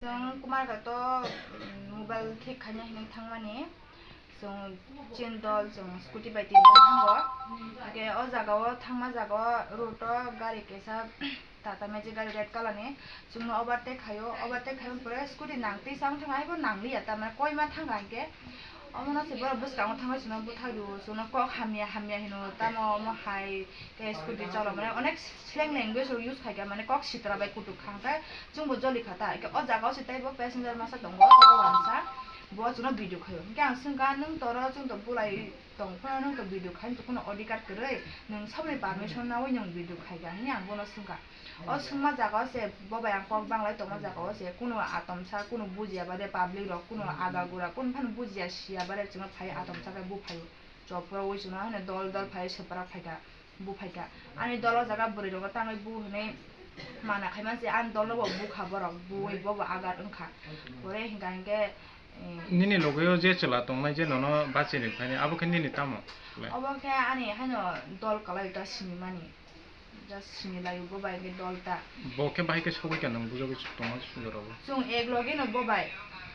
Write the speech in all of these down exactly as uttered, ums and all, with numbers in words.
Chwng Kumarghat o, mm, mobile thik khaina hinwi thangmani. Chwng chin dol, chwng scooty bai tin jon thango. Hwnkhe o jaga o thangma jaga o road o gari kaisa Tata Magic gari red colour ni. Chwngno overtake khaio, overtake khaiyung pore scooty nang tisa wng thangkha, haibo nangliya, tamni koima thangkha hinkhe. Omono se borok bwskango thangwi chwngno bwthak rio, chwngno kok hamya hamya hino, tamo omo hai khe scooty cholomani onek slang language rok use khaikha, mane kok sitra bai kutuk kha, hwnkhe chwngbo joli kha ta. Hinkhe o jaga o se teibo passenger masa tongo, o wansa bo chwngno video khaio. Hinkhe ang swngkha, "Nwng toro chwngto bulai tong phano nwngto video khaini to kheno odhikar kwrwi, nwng saboni permission naui nwng video khaikha?" hinwi ang bono swngkha. O swngma jaga o se bo bai ang kok banglai tongma jaga o se kunu atomsa kunu bujiya bare public rok kunu aga gura kunu phano bujiya siya bare chwngno phai atomsa khe buphaio. Chopra ui chwngno hwnwi dol dol phai swprak phaikha, buphaikha. Ani dol o jaga bwrwi rogo tangwi bu hwnwi mana khaima se ani dol no bo bukha borok buwi bobo agar wngkha. Pore hinkha hinkhe, eh, nini loge o je chwla tongnai je nono bachini phaini abo khe nini tamo? Obo khe ani haino dol kwlai ta sinimani. Just sini laio bo bai hwnkhe dol ta. Bo khe bahai khe sogwi ka nwng bujagwi tongma sundor abo. Chwng ek loge no bo bai.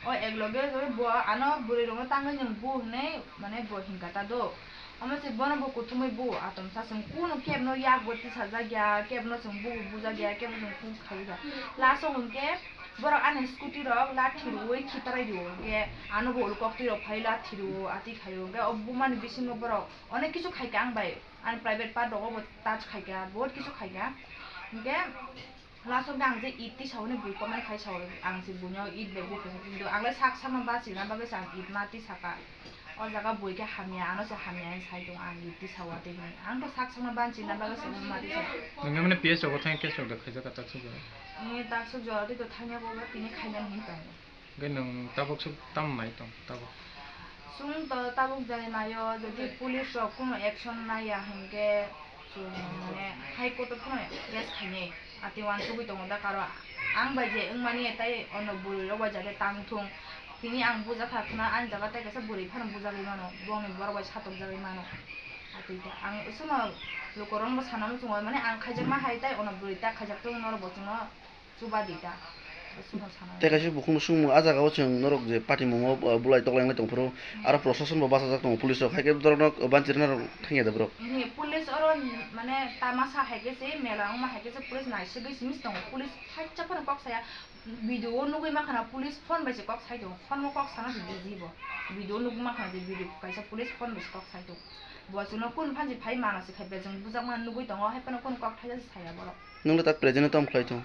O ek loge no bo ano bwrwi rokno tangwi nwng bu hwnwi mane bo hinka ta do. Omo se bono bo kuthumwi bu atom sa chwng kunu kebno yak bo tisajak ya, kebno chwng bu bujak ya, kebno chwng kunu khawi ya. Last o hwnkhe borok ani scooty rok lathi rwui khitarai rio hwnkhe ano bo ulo koktwi rok phai lathi rio ati khaio hwnkhe o bumani bisingo borok onek kisu khaikha ang bai. Ani private part rogo bo touch khaikha, bahut kisu khaikha. Hinkhe last o ang je it tisao hwnwi bui comment khai sao, ang se buino it bai bui khaikha, kintu ang le sak sakno bachina bagwi se ang it ma tisaka. O jaga bui khe hamya, ano se hamya hwnwi sai tongo, ang it tisao tei hwnwi. Ang to sak sakno bachina bagwi se ma tisaka. Nwng mane P S rogo thang case rok da khaijak ka taksuk jora? Ni taksuk jora tei to thangya bo tini khainani hinwi tongo. Hwnkhe nwng tabuk swk tamo nai tong tabuk? Chwng to tabuk jani naio, jodi police rok kunu action naiya hinkhe chwng mane High Court o phano case khainai. Ati uansugwi tongo da karo ang bai je wngmani tei ono bwrwi rok bai jate tang thung. Tini ang bujakha khna ani jaga tei kaisa bwrwi phano bujagwi mano, bongni borok bai satokjagwi mano. Ati khe ang chwngno lukurokno sana muchungo mane ang khaijakma hai tei ono bwrwi ta khaijak thung norok bo chwngno. Chuba di ta. Suno sana. Tei kaisa bukhuk songmung, ah jaga o chwng norok je patimungo, uh, bulai toklai wngwi tongphuru, aro prosason bo bachajak tongo, police rok hai khe borokno banchirina rok thangya da borok? Ni police oro mane tamasa hai khe se mela wngma hai khe se police naisugwi simi tongo, police thaisa phano kok saya, video o nugwi mankha na police phone bai se kok sai tongo, phone o kok sana se busy bo, video o nugwi mankha na je video kaisa police phone bai se kok sai tongo, bo chwngno kun phansi phai mano se khai bejeng bujakma nugwi tongo, hai phano kun kok thaisa se saya borok. Nwng le tak present o tamo khlai thung?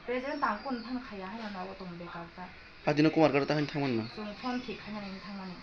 Present tang kun phano khaya, hai nogo tong bekar ta. Adino Kumar garo ta hain thangmani no? Chwng phone thik khainani thangmani.